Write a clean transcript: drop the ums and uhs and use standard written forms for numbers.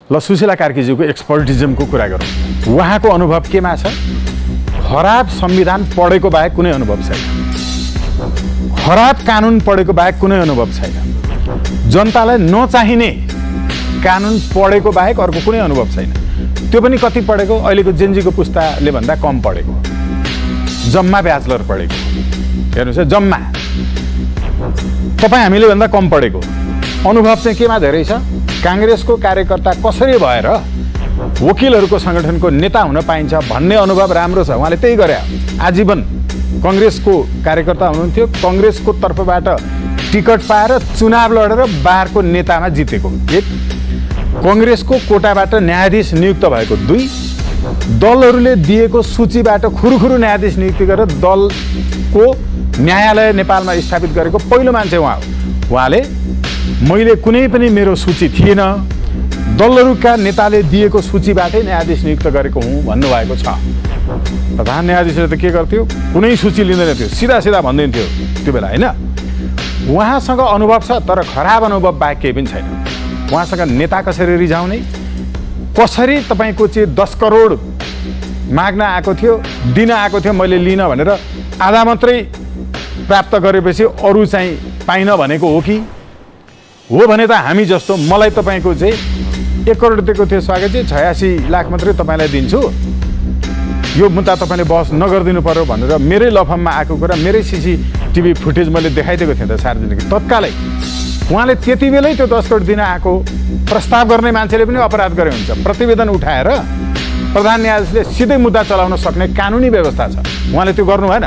ल सुशीला कार्कीज्यूको एक्सपर्टिजमको कुरा गरौँ। उहाँको अनुभव केमा छ? खराब संविधान पढेको बाहेक कुनै अनुभव छैन, खराब कानुन पढेको बाहेक कुनै अनुभव छैन, जनतालाई नचाहिने कानुन पढेको बाहेक अर्को कुनै अनुभव छैन। त्यो पनि कति पढेको? अहिलेको जेनजीको पुस्ताले भन्दा कम पढेको, जम्मा ब्याचलर पढेको। हेर्नुहोस् है, जम्मा तपाईँ हामीले भन्दा कम पढेको। अनुभव चाहिँ केमा धेरै छ? काङ्ग्रेसको कार्यकर्ता कसरी भएर वकिलहरूको सङ्गठनको नेता हुन पाइन्छ भन्ने अनुभव राम्रो छ। उहाँले त्यही गरे, आजीवन काङ्ग्रेसको कार्यकर्ता हुनुहुन्थ्यो, काङ्ग्रेसको तर्फबाट टिकट पाएर चुनाव लडेर बारको नेतामा जितेको। एक, काङ्ग्रेसको कोटाबाट न्यायाधीश नियुक्त भएको। दुई, दलहरूले दिएको सूचीबाट खुरुखुरु न्यायाधीश नियुक्ति गरेर दलको न्यायालय नेपालमा स्थापित गरेको पहिलो मान्छे उहाँ हो। उहाँले मैले कुनै पनि मेरो सूची थिएन, दलहरूका नेताले दिएको सूचीबाटै न्यायाधीश नियुक्त गरेको हुँ भन्नुभएको छ। प्रधान न्यायाधीशले त के गर्थ्यो? कुनै सूची लिँदैन थियो, सिधा सिधा भनिदिन्थ्यो त्यो बेला, होइन? उहाँसँग अनुभव छ, तर खराब अनुभव बाहेक केही पनि छैन। उहाँसँग नेता कसरी रिझाउने, कसरी तपाईँको चाहिँ 10 करोड माग्न आएको थियो, दिन आएको थियो, मैले लिन भनेर आधा मात्रै प्राप्त गरेपछि अरू चाहिँ पाइन भनेको हो कि हो भने त हामी जस्तो मलाई तपाईँको चाहिँ 1 करोड दिएको थियो स्वागतजी, 86 लाख मात्रै तपाईँलाई दिन्छु, यो मुद्दा तपाईँले बहस नगरिदिनु पर्यो भनेर मेरै लफममा आएको कुरा, मेरै सीसीटीभी फुटेज मैले देखाइदिएको थिएँ त सार्वजनिक। तत्कालै उहाँले त्यति बेलै त्यो 10 करोड दिन आएको प्रस्ताव गर्ने मान्छेले पनि अपराध गरे हुन्छ। प्रतिवेदन उठाएर प्रधान न्यायाधीशले सिधै मुद्दा चलाउन सक्ने कानुनी व्यवस्था छ, उहाँले त्यो गर्नु भएन।